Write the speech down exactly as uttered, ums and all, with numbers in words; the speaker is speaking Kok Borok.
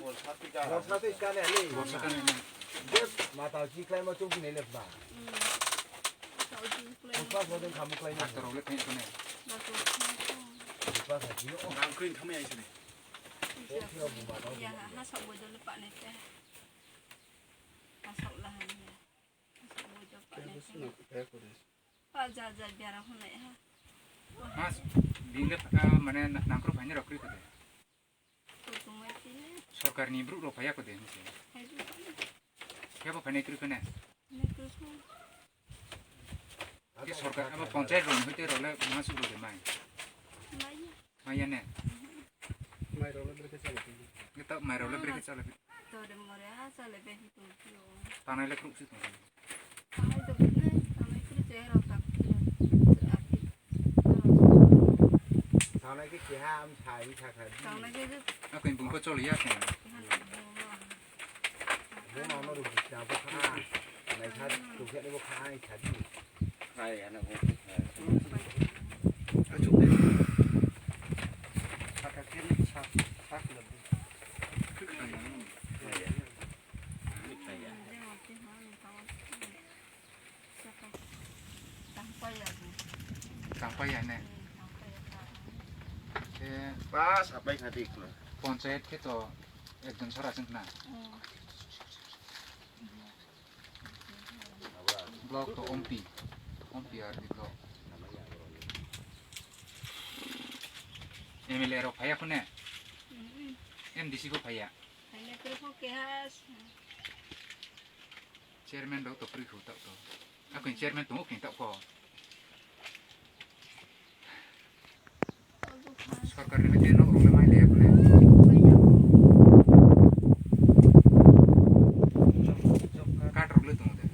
Borsa twi kane le. Borsa kane. Je mata chi klai ma chung ne le ba. Borsa bo den khamu klai ma. Doctor rok le thai kane. Borsa sa chi no. Ram kring khamai ai sini. Ya, ha sok bo jole pa ne te. Ha sok la ha ya. Ha sok bo jole pa ne te. Pa ja ja biara hunai ha. Mas, bini, ah, mane na-, nangkru phaini rok kri kode. Sorkarni bru rok phaya kode hinse. Kebo phaini kri kone. Ke sorkar abo panchayat rok hoite role masu rode mai. Maya ne. Mai role breke chalo. Kita mai role breke chalo. Tore more ha chale be. Tanai le kruk si tong. Tanai to bini, tanai kiri je rok tak kiri. Tanai ke keha am sai thakha. Tanai ke je. Ako impung ko choli ya ko. Bo no no rugi ta bo kha. Nai kha tu khe bo kha ai kha di. Hai ana bo. Achuk de. Kaka kiri sa sa kilo. Hai ya. Tangpaiya ne. Ke pas apai khati iklo. Panchayat ke to ekjon sara sing na. Block to ompi. Ompi ar di block. M L A rok phaya khune. M D C bo phaya. Chairman rok to pri khu tak to. Ako chairman tongo khe tak ko. Sorkar ni mete nok rok le mai le ne. Card rok le tongo de.